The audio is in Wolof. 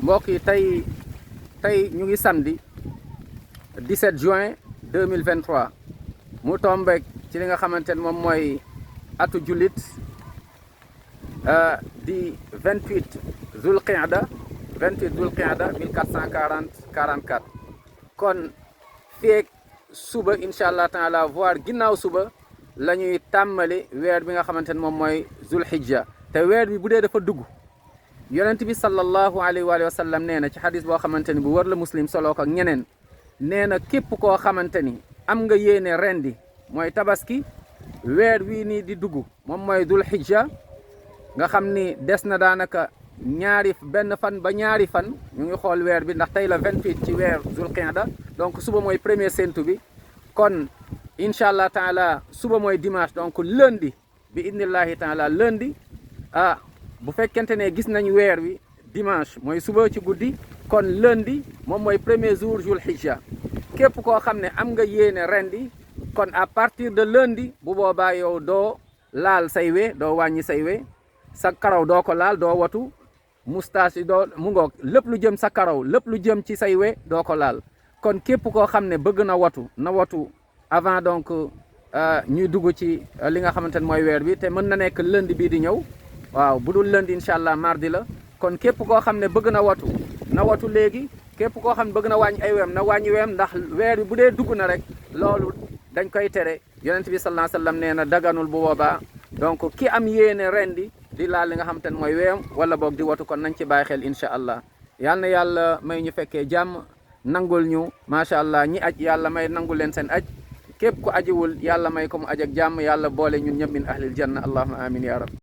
mbokk yi tey ñu ngi samedi 17 juin 2023 mu tombeek ci li nga xamante ne moom mooy atu jullit di 28 Zulqaada 1444 kon feek suba incha allah taala voire ginnaaw suba la ñuy tàmmali weer bi nga xamante ne moom mooy Zulhijja te weer bi bu dee dafa dugg yonent bi sallallahu alayhi wa sallam nee na ci xadis boo xamante ni bu wër la muslim soloo ko ak ñeneen nee na képp koo xamante ni am nga yéene rendi mooy tabaski weer wii nii di dugg moom mooy Zulhijja nga xam ni des na daanaka benn fan ba ñaari fan ñu ngi xool weer bi ndax tey la 28 ci weer Zulqaada donc suba mooy premier séntu bi kon incha allah taala suba mooy dimanche donc lundi bi idnillahi taala lundi bu fekkente ne gis nañ weer wi dimanche mooy suba ci guddi kon lundi moom mooy premier jour Zulhijja képp koo xam ne am nga yéene rendi kon à partir de lundi bu boobaa yow doo laal say we doo wàññi say we sa karaw doo ko laal doo watu moustache yi doo mu ngoog lépp lu jëm sa karaw lépp lu jëm ci say we doo ko laal kon képp koo xam ne bëgg na watu avant donc ñuy dugg ci li nga xamante ne mooy weer bi te mën na nekk lundi bii di ñëw waaw bu dul lundi incha allah mardi la kon képp koo xam ne bëgg na watu léegi képp koo xam ne bëgg na wàññi ay weem na wàññi weem ndax weer bi bu dee dugg na rek loolu dañ koy tere yonent bi sallallahu alayhi wasallam nee na daganul bu boobaa donc ki am yéene rendi di laal li nga xamante ne mooy weem wala boog di watu kon nañ ci bàyyi xel incha allah yal na yàlla may ñu fekkee jàmm nangul ñu macha allah ñi aj yàlla may nangul leen seen aj képp ku ajiwul yàlla may ko mu aj ak jàmm yàlla boole ñun ñëpp min ahlil janna allahumma amin ya rab